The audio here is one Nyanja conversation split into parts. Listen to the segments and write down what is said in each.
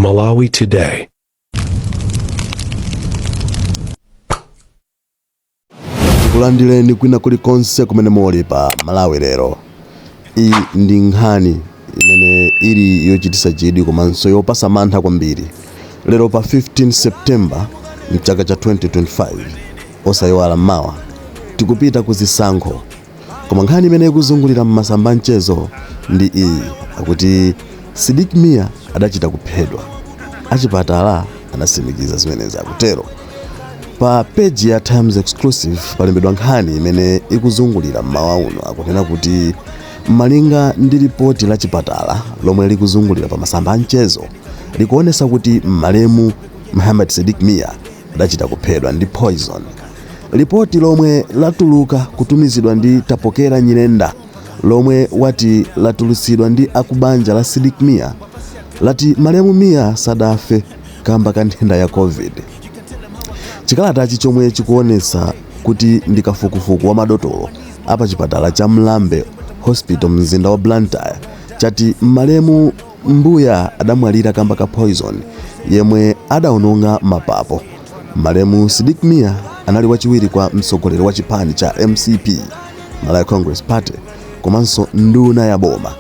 Malawi Today. Tikulandireni kwina kulikonse kumene muli pa Malawi Lero. Iyi ndi nkhani imene ili yochititsa chidwi komanso yopasa mantha kwambiri. Lero pa 15 September mchaka cha 2025, osayiwala mawa tikupita ku zisankho. Koma nkhani imene ikuzungulira m'masamba mchezo ndi iyi, akuti Sidik Mia adachita kuphedwa. Achipatala anasimikiza zimenezi, akutero. Pa peji ya Times Exclusive palembedwa nkhani imene ikuzungulira mmawa uno, akunena kuti malinga ndi lipoti la chipatala lomwe likuzungulira pa masamba a mchezo likuonesa kuti malemu Muhammad Sidik Mia adachita kuphedwa ndi poison. Lipoti lomwe latuluka kutumizidwa ndi Tapokera Nyirenda, lomwe wati latulutsidwa ndi akubanja la Sidik Mia, lati malemu Mia sadafe kamba ka nthenda ya COVID. Chikalatachi, chomwe chikuonetsa kuti ndi kafukufuku wa madotolo apa chipatala cha Mlambe Hospital mzinda wa Blantyre, chati malemu Mbuya adamwalira kamba ka poison yemwe adaononga mapapo. Malemu Sidik Mia anali wachiwiri kwa mtsogoleri wa chipani cha MCP, Malawi Congress Party, komanso nduna ya boma.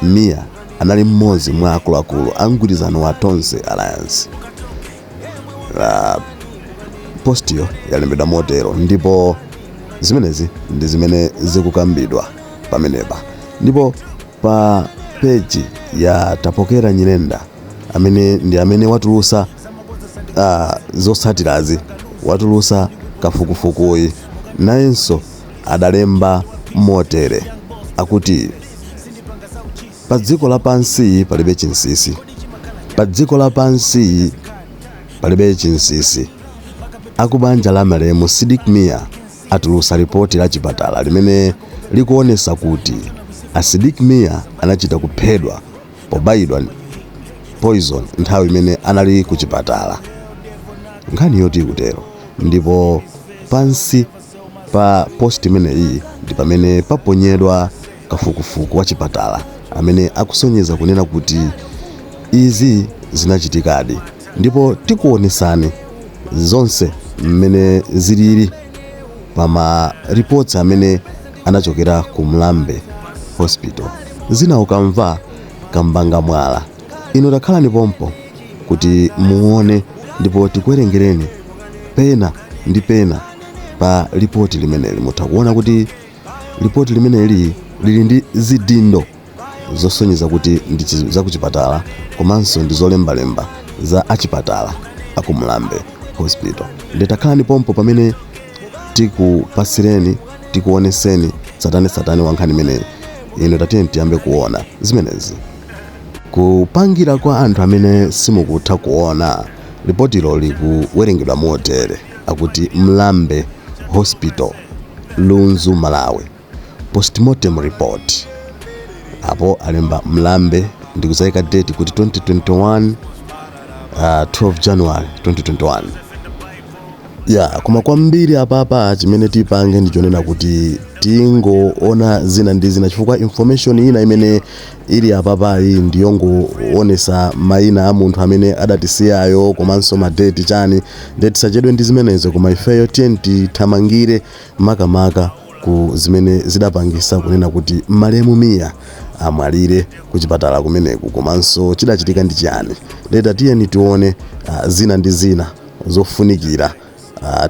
Mia anali mmodzi mwa akuluakulu a mgwirizano wa Tonse Alliance. Postiyo yalembedwa motero, ndipo zimenezi ndi zimene zikukambidwa pamenepa. Ndipo pa peji ya Tapokera Nyirenda, amene ndi amene watulusa zotsatirazi, watulusa kafukufukuyi, nayenso adalemba motere, akuti pa dziko lapansi palibe chinsinsi, pa dziko lapansi palibe chinsinsi. Akubanja la malemu Sidik Mia atulusa ripoti la chipatala limene likuonesa kuti a Sidik Mia anachita kuphedwa pobayidwa poison nthawi imene anali ku chipatala. Nkhani yoti ikutero, ndipo pansi pa post imeneyi ndi pamene paponyedwa kafukufuku wa chipatala amene akusonyeza kunena kuti izi zinachitikadi, ndipo tikuonesani zonse mmene zilili pa ma reports amene anachokera ku Mlambe Hospital. Zina ukamva kambanga mwala. Inu takhalani pompo kuti muone, ndipo tikuwerengereni pena ndi pena pa lipoti limeneli. Mutha kuona kuti lipoti limeneli lili ndi zidindo zosonyeza kuti ndi zakuchipatala komanso ndi zolembalemba za achipatala aku Mlambe Hospital. Nditakhalani pompo pamene tikupasireni, tikuoneseni tsatanetsatane wa nkhani imeneyi. Inu tatiyeni tiyambe kuona zimenezi. Kupangira kwa anthu amene simukutha kuona, lipotilo likuwerengedwa motere, akuti Mlambe Hospital, Lunzu, Malawi, postmortem report. Apo alemba Mlambe ndikuzayika date kuti 2021, 12 January 2021. Ya, koma kwambiri apapa chimene tipange ndichonena kuti tingoona zina ndi zina, chifukwa information ina imene ili apapayi ndiyongoonesa mayina a munthu amene adatisiyayo komanso madeti chani, ndiye tisachedwe ndi zimenezo. Koma ifeyo tiye tithamangire makamaka ku zimene zidapangisa kunena kuti malemu Mia amwalire kuchipatala kumeneku, komanso chidachitika ndi chiyani. Leta tiyeni tione zina ndi zina zofunikira.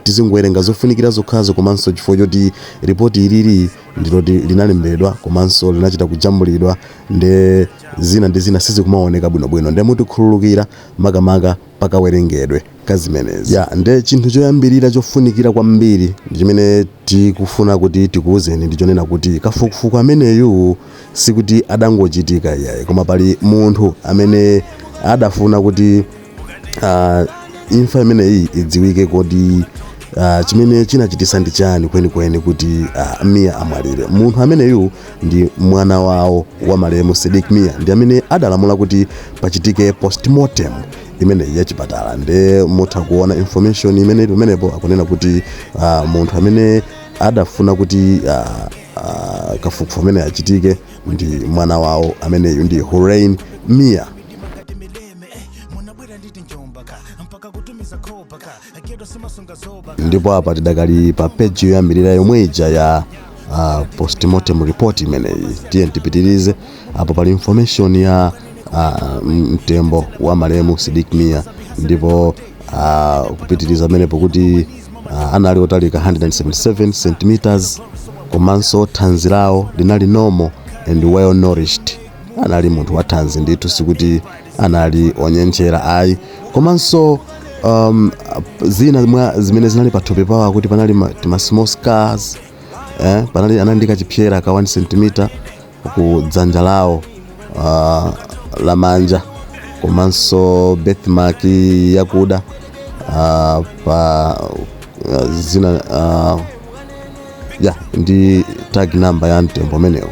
Tizingowerenga zofunikira zokhazo, komanso chifukwa choti ripoti ilili ndiloti linalembedwa komanso linachita kujambulidwa, nde zina ndi zina sizikumaoneka bwinobwino, nde mutikhululukira makamaka pakawerengedwe kazimenezi. Ya, nde chinthu choyambirira chofunikira kwambiri ndi chimene tikufuna kuti tikuwuzeni ndichonena kuti kafukufuku ameneyu sikuti adangochitika iyayi, koma pali munthu amene adafuna kuti imfa imeneyi idziwike, kodi chimene chinachitisa ndi chani kwenikweni kuti Mia amwalire. Munthu ameneyu ndi mwana wawo wa malemu Sidik Mia, ndi amene adalamula kuti pachitike postmortem imeneyi ya chipatala. Nde mutha kuona information imene ili pamenepo, akunena kuti munthu amene adafuna kuti kafukufuku amene achitike ndi mwana wawo ameneyu, ndi Hussein Mia. Ndipo apa tidakali pa peji yoyambirira yomwe ija ya postmortem report imeneyi. Tiye tipitirize. Apo pali information ya mtembo wa malemu Sidik Mia, ndipo kupitiriza pamenepo kuti anali otalika 177 centimeters, komanso thanzi lawo linali normal and well nourished. Anali munthu wa thanzi ndithu, sikuti anali onyenchera ayi. Komanso zina mwa zimene zinali pathupi pawo, akuti panali ma small scars, panali anali ndi kachipyera ka 1 cm ku dzanja lawo lamanja, komanso birthmark yakuda pa zina ya ndi tag number ya mtembo umenewo,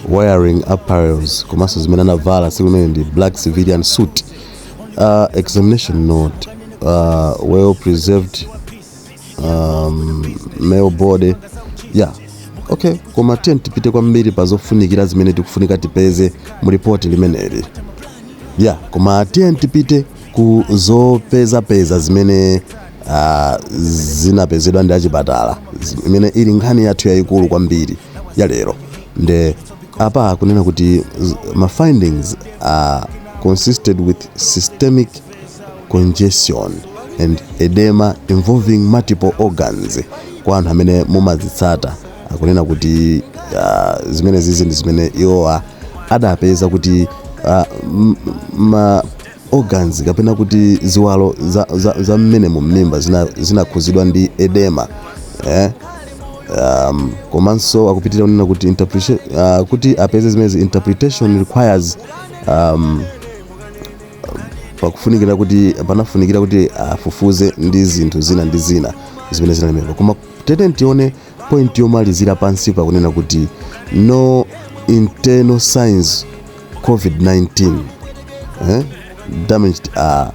wearing apparels, komanso zimene anavala tsiku limene ndi black civilian suit. Examination note, well preserved male body, yeah, okay. Koma tiye tipite kwambiri pa zofunikira zimene tikufunika tipeze mu ripoti limeneli. Yeah, koma tiye tipite ku zopezapeza zimene zinapezedwa ndi achipatala, imene ili nkhani yathu yayikulu kwambiri ya lero. Nde apa kunena kuti ma findings are consisted with systemic congestion and edema involving multiple organs. Kwa anthu amene mumazitsata, akunena kuti zimene zizi ndi zimene iwowa adapeza kuti ma organs kapena kuti ziwalo za mmene mu mmimba zinakhuzidwa ndi edema, eh? Komanso akupitirira kunena kuti kuti apeze zimenezi, interpretation requires pakufunikira kuti panafunikira kuti afufuze ndi zinthu zina ndi zina zimene zinalemepa. Koma tete tione point yomalizira pansi, pakunena kuti no internal signs COVID-19, eh, damaged are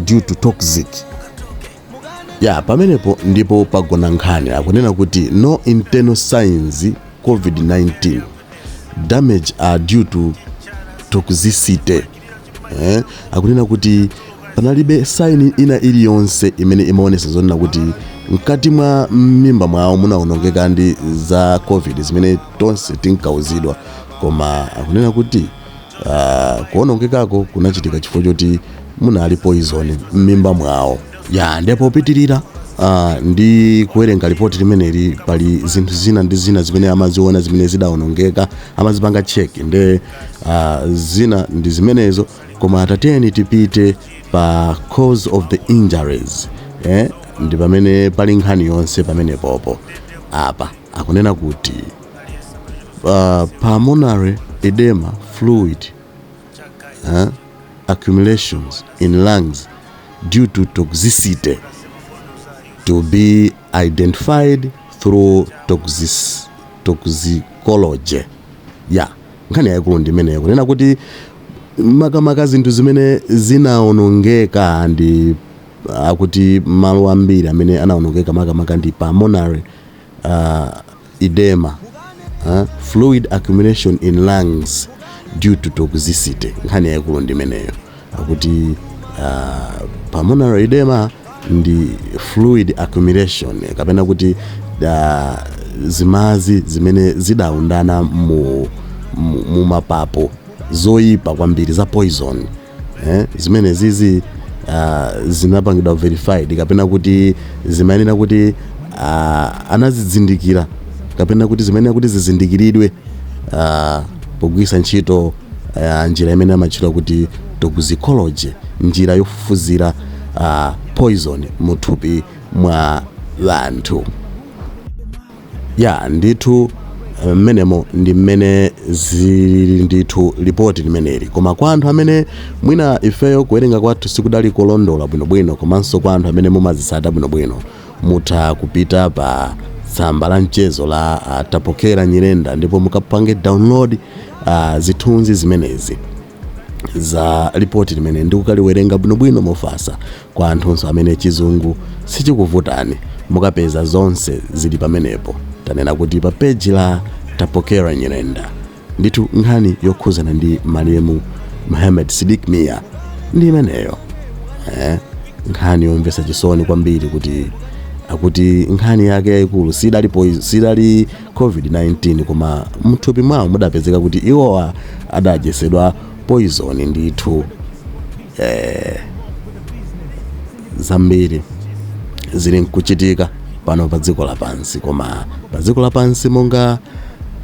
due to toxic. Ya, pamenepo ndipo pagona nkhani. Akunena kuti no internal signs COVID-19 damage are due to toxicity, eh? Akunena kuti panalibe sign ina iliyonse imene imaonesa zonena kuti mkati mwa mmimba mwawo munawonongeka ndi za COVID zimene tonse tinkauzidwa. Koma akunena kuti kuwonongekako kunachitika chifukwa choti munali poison m'mimba mwawo. Ya, ndipo pitirira ndi kuwerenga ripoti limeneli, pali zinthu zina ndi zina zimene amaziona zimene zidawonongeka, amazipanga check. Nde zina ndi zimenezo. Koma tatiyeni tipite pa cause of the injuries, eh? Ndi pamene pali nkhani yonse pamenepopo. Apa akunena kuti pulmonary edema, fluid accumulations in lungs due to toxicity to be identified through toxicology. Ya, nkhani yayikulu ndi imeneyo, kunena kuti makamaka zinthu zimene zinawonongeka ndi akuti malo ambiri amene anawonongeka makamaka ndi pulmonary edema, fluid accumulation in lungs due to toxicity. Nkhani yayikulu ndi imeneyo, akuti pulmonary edema ndi fluid accumulation kapena kuti zimazi zimene zidaundana mu mapapo zoyipa kwambiri za poison, eh? Zimene zizi zinapangidwa verified kapena kuti zimayenera kuti anazizindikira kapena kuti zimayenera kuti zizindikiridwe pogwiritsa ntchito njira imene amatchula kuti toxicology, njira yofufuzira poison muthupi mwa anthu. Ya, ndithu mmenemo ndi mmene zili ndithu lipoti limeneli. Koma kwa anthu amene mwina ifeyo kuwerenga kwathu sikudali kolondola bwinobwino, komanso kwa anthu amene mumazitsata bwinobwino, mutha kupita pa tsamba la mchezo la Tapokera Nyirenda ndipo mukapange download zithunzi zimenezi za lipoti limene ndikukaliwerenga bwinobwino mofatsa. Kwa anthunso amene Chizungu sichikuvutani, mukapeza zonse zili pamenepo. Tanena kuti pa peji la Tapokera Nyirenda. Ndithu nkhani yokhuzana ndi malemu Muhammad Sidik Mia ndi imeneyo, eh? Nkhani yomvetsa chisoni kwambiri kuti akuti nkhani yake yayikulu sidali sidali COVID-19, koma mthupi mwawo mudapezeka kuti iwowa adadyetsedwa poison ndithu. Zambiri zili nkuchitika pano pa dziko lapansi, koma pa dziko lapansi, monga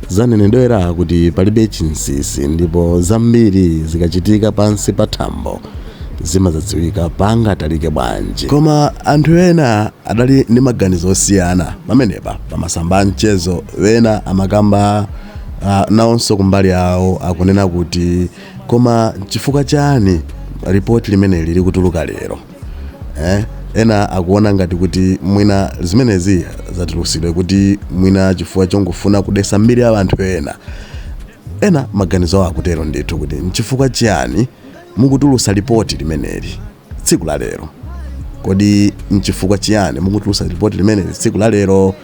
zanenedwera kuti palibe chinsinsi, ndipo zambiri zikachitika pansi pa thambo zimazadziwika pangatalike bwanji. Koma anthu ena adali ndi maganizo osiyana pamenepa pamasamba a mchezo. Ena amakamba nawonso kumbali awo, akunena kuti koma chifukwa chani ripoti limeneli likutuluka lero? Ena akuona ngati kuti mwina zimenezi zatulusidwe kuti mwina chifukwa chongofuna kudetsa mbiri ya anthu ena. Ena maganizo awo akutero ndithu kuti nchifukwa chiyani mukutulusa ripoti limeneli tsiku la lero? Kodi nchifukwa chiyani mukutulusa ripoti limeneli tsiku la lero?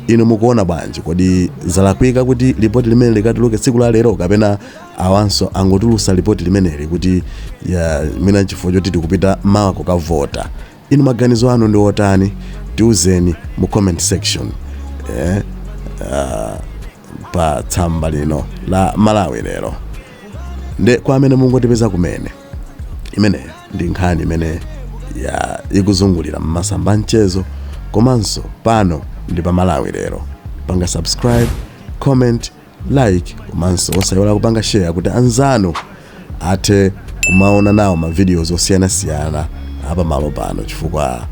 Inu mukuona bwanji? Kodi zalakwika kuti ripoti limene likatuluke tsiku la lero, kapena awanso angotulusa ripoti limeneli kuti ya mwina chifukwa choti tikupita mawa kukavota? Inu maganizo anu ndi otani? Tiuzeni mu comment section pa tsamba lino la Malawi Lero. Nde kwa amene mungotipeza kumene, imeneyo ndi nkhani imene ya ikuzungulira mmasamba mchezo, komanso pano ndi pa Malawi Lero. Panga subscribe, comment, like, komanso osayiwala kupanga share kuti anzanu athe kumaona nawo ma videos osiyanasiyana apa malo pano, chifukwa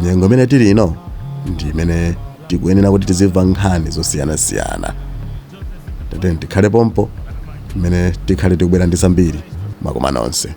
nyengo imene tili ino ndi imene tikuyenera kuti tizimva nkhani zosiyanasiyana. Tateni tikhale pompo mmene tikhale tikubwera ndi zambiri. Mwakoma nonse.